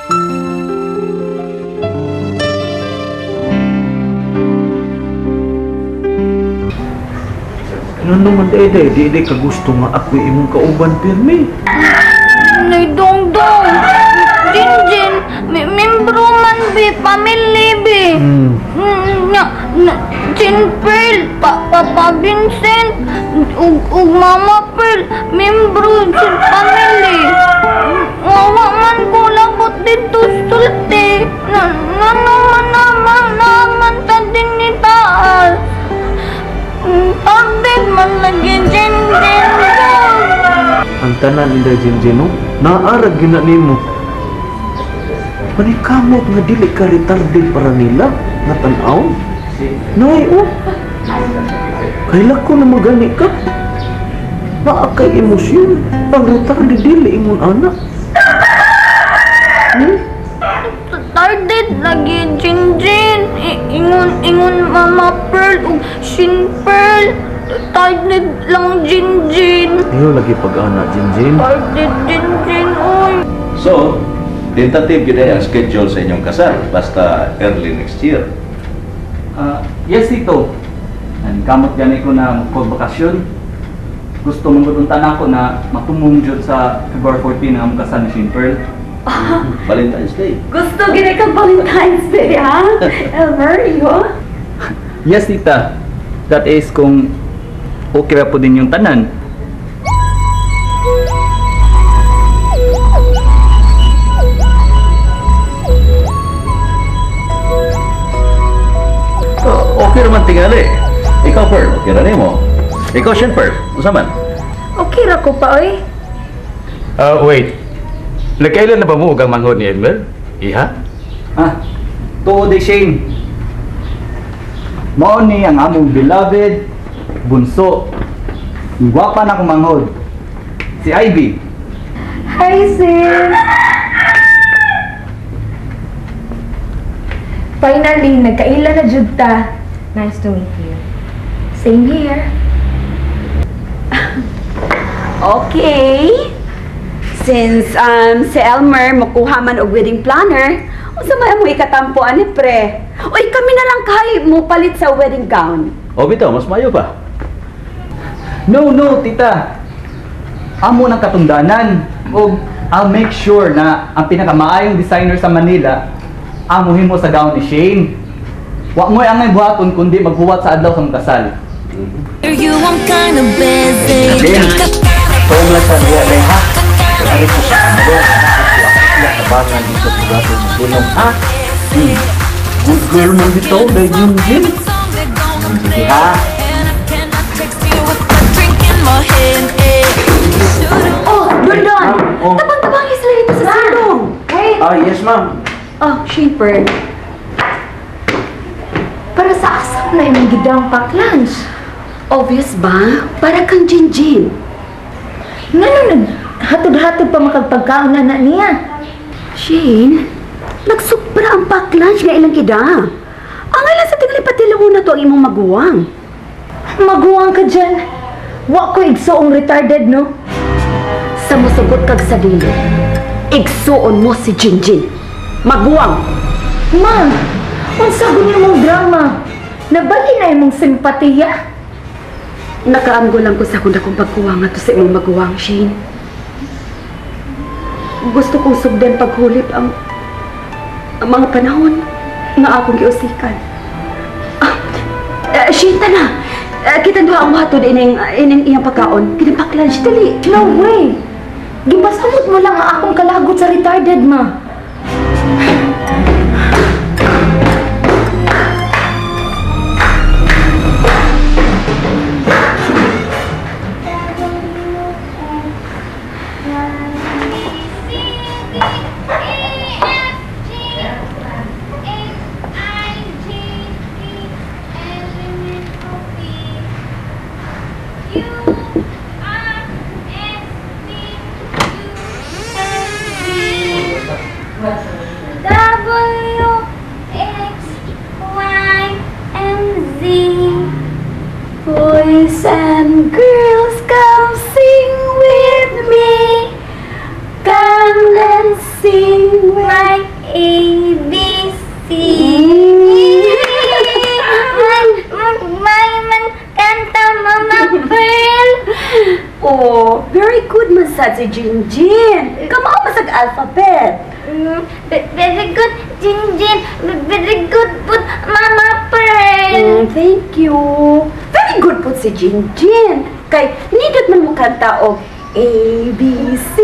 Ano man day, di day kagusto nga ako imong kauban pirmi. Nay Dongdong, Jinjin, membro man be, family be. Na, Chin Pearl, Papa Vincent, ug Mama Pearl, membro sa family. Wawa man ko labot dito sulti. Na, naman naman naman ta din ni taas. Tarded man lagi Jinjin. Ang tanan inday Jinjin, no? Naarag gina nimo. Panikamot nga dili ka retarded para nila nga tan-aw. Nay, oh. Kaila ko na magani ka. Naa kay emosyon. Ang retarded dili imong anak. Hmm? Retarded lagi Jinjin. Ingon Mama Pearl ug Shin Pearl. Retarded lang Jinjin. Ayaw lagi pag-ana Jinjin. Retarded Jinjin, oy. So, tentative yun ang schedule sa inyong kasal, basta early next year. Yes, Tito. Kamot gani ko na magpag-bakasyon. Gusto mong gutuntan ako na matumong jud sa February 14 ang among kasal ni Shane Pearl. Valentine's Day. Gusto gini kang Valentine's Day, ha? Elmer, iyo? Yes, Tita. That is kung okay ra po din yung tanan. Okay naman tingali. Ikaw, Pearl, okay ra nimo. Ikaw, Shane Pearl, unsa man? Okay ra ko pa, oy. Wait. Nagkailan na ba mo og ang manghod ni Elmer? Iha? Ah, tuod eh, Shane. Mao ni ang among beloved bunso. Gwapa na akong manghod. Si Ivy. Hi, sis! Finally, nagkaila na jud ta. Nice to meet you. Same here. Okay. Since si Elmer makuha man og wedding planner, unsa may amo ikatampo ani pre? Uy, kami na lang kay mo palit sa wedding gown. O bitaw, mas mayo pa. No, no, tita. Amo ng katungdanan. Og I'll make sure na ang pinakamaayong designer sa Manila amuhin mo sa gown ni Shane. Wa mo'y angay buhaton kundi maghuwat sa adlaw sa mong kasal. You, I'm kinda busy. Paumla sa niya, day, ha? Ari ko sa ando. Abangan dito sa gato sa sulong, ha? Good girl man dito, day Jinjin. Sige, ha? Oh, Dondon! Oh. Tabang-tabangi sila dito sa silong. Wait! Ah, yes, ma'am. Oh, Shane Pearl. Para sa asam na imong gidang pack lunch. Obvious ba? Para kang Jinjin. Ngano naghatod-hatod pa makagpagkaon na na niya? Shane, nagsupra ang pack lunch nga ilang kida. Ang ilan sa tingali patilaw na to ang imong maguwang. Maguwang ka dyan. Wa ko igsuong retarded, no? Sa musugot kag sa dili, igsuon mo si Jinjin. Maguwang! Ma, unsa guni mong drama? Nabali na imong simpatiya? Nakaamgo lang ko sa akong dakong pagkuwang nga to sa imong maguwang, Shane. Gusto kong sugdan paghulip ang mga panahon nga akong giusikan. Shane, tana! Kitang duha ang mahatod ining iyang pagkaon. Kinang pack-lunch, dali! No way! Gipasamot mo lang ang akong kalagot sa retarded, ma. W, X, Y, and Z. Boys and girls, come sing with me. Come and sing with My sad si Jinjin. Kamao masag alphabet. Very good, Jinjin. Very good pud, Mama Pearl. Thank you. Very good pud si Jinjin. Kay nindot man mo kanta og A, B, C,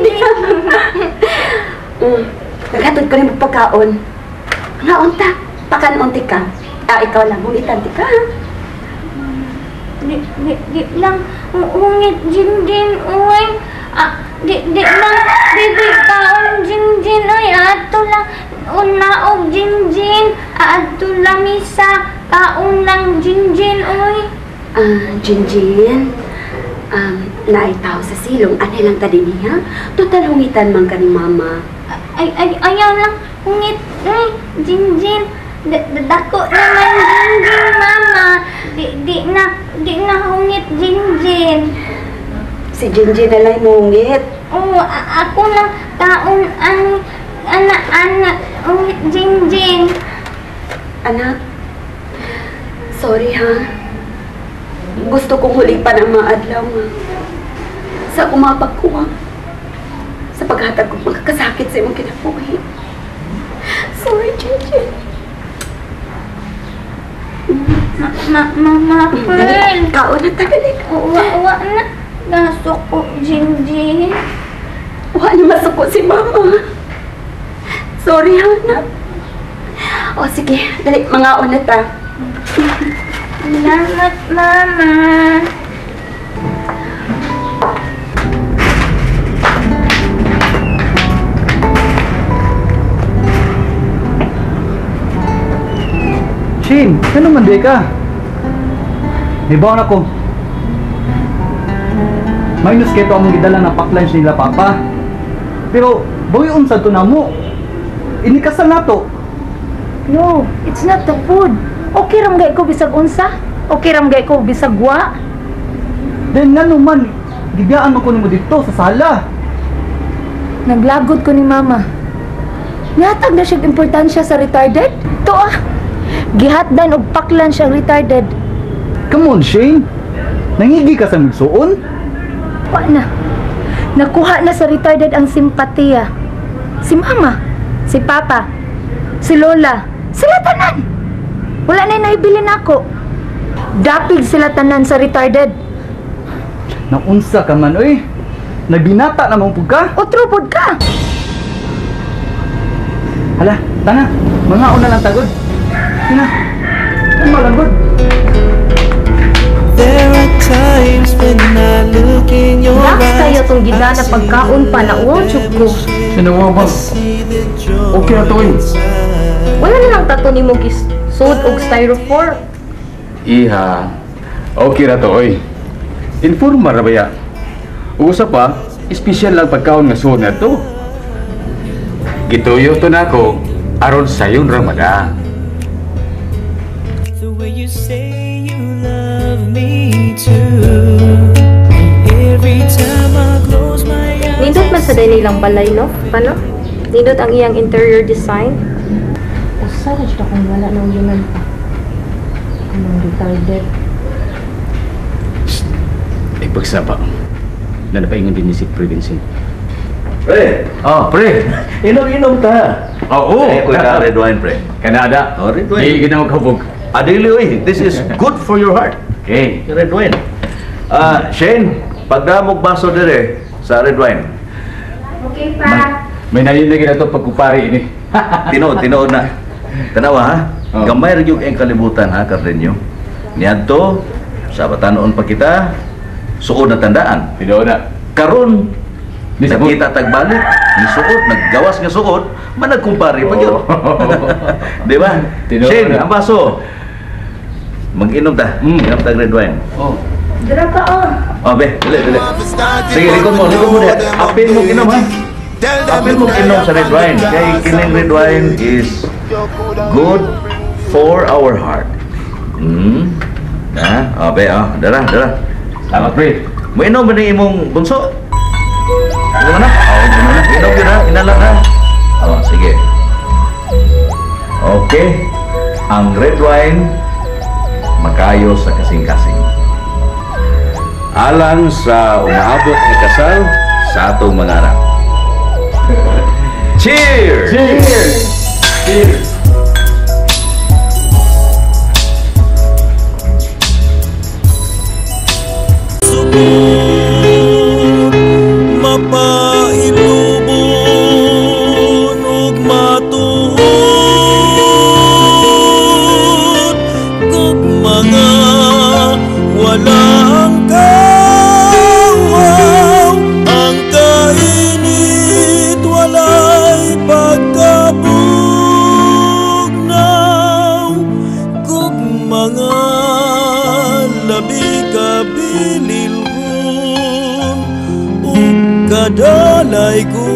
D. Naghatod ko rin mo pagkaon. Ngaon ta, pakanon ti ka. Ah, ikaw lang, hungitan ti ka. Di lang, hungit Jinjin, uy. Ah, di lang, bibi kaon Jinjin, uy. Ato lang, unaog Jinjin. Ato lang misa, kaon lang Jinjin, uy. Ah, Jinjin, naitaw sa silong, anay lang ta din niya. Total hungitan man ka ni Mama. Ay, ayaw lang, hungit, uy, Jinjin. Dako naman Jinjin, Mama. Di na hungit Jinjin. Si Jinjin na lang hungit. Oo, ako lang taon ang anak-anak hungit Jinjin. Anak, sorry ha. Gusto kong hulipan ang mga adlaw nga. Sa akong mga pagkuwang. Sa paghatag kong makakasakit sa imong kinabuhi. Sorry, Jinjin. Mama Pearl. Kaon na tagalik. Uwa na. Nasuko, Jinjin. Uwa na masuko si Mama. Sorry, anak. O, sige. Dali, mga una ta. Salamat, Mama. Shane, ano man di ka? Nibaon ako. Minus keto among gidala na pack-lunch nila, Papa. Pero, bawi unsa to na mo. Inikasal na to. No, it's not the food. Okay ram gay ko bisag unsa. Okay ram gay ko bisag wa. Then ngano man, gibiyaan man ko nimo dito sa sala. Naglagod ko ni Mama. Nihatag na siyang importansya sa retarded. To ah, gihatdan og pack-lunch ang retarded. Come on, Shane. Nangigi ka sa migsuon? Wa na. Nakuha na sa retarded ang simpatiya. Si Mama, si Papa, si Lola, sila tanan. Wala na naibilin ako. Dapig sila tanan sa retarded. Naunsa ka man, oy. Nagbinata na mong pug ka. Otro pud ka. Hala, tana. Mga una lang tagod. Sina. Ano lang gud? There are times when I look in your Relax eyes. kayo tong gidana pagkaon pa na uwang ko. Sinawa ba? Okay na to, oy. Wala na lang tato ni mo gisod og styrofoam. Iha, okay ra to, oy. Informal ra ba ya? Usa pa, espesyal lang pagkaon nga suod na to. Gituyo to nako aron sayon ra mada. The way you say you love me too. Every time I close my eyes. Nindot man sa day nilang balay, no? Paano? Nindot ang iyang interior design. Usa na siya kung wala nang yunan pa. Anong retarded? Ay, pagsaba. Nanapaingon din ni si Pre Vincent. Pre! Oh, pre! Inom-inom ta! Oo! Eh, kuya ka, red wine, pre. Kanada. Oh, red wine. Di ginawa kabog. Adili, oy. This is good for your heart. Okay. Red wine. Shane, pagdamog baso dire sa red wine. Okay pa. May nalilagay na ito pagkupari ini. Tinuod na. Tanawa, ha? Oh. Gamay ra gyud ang kalibutan, ha, Cardenio? Niadto, sa batanon pa kita, suod na tandaan. Tinuod na. Karon, Ni nagkita tagbalik, ni suod, naggawas nga suod, managkumpare pa gyud. Di ba? Tinuod Shane, na. ang baso. Mag-inom ta. Inom ta red wine. Oh. Dira pa oh. Oh, be, dili, dili. Sige, likod mo diha. Apil mo inom, ha? Apil mo inom sa red wine. Kay kining red wine is good for our heart. Ha? Oh, be, oh. Dara, dara. Salamat, pre. Mo inom ba ni imong bunso? Inom na? Oo, inom na. Inom yun, ha? Inalang, ha? Oh, sige. Okay. Ang red wine, makayo sa kasing-kasing. Alang sa umaabot nga kasal, sa atong mga anak. Cheers! Cheers! Cheers! Sugod mapailubon ug matuod kog mga walang kawaw ang kainit walay pagkabugnaw kog mga labi kabililhon ug kadalay ko.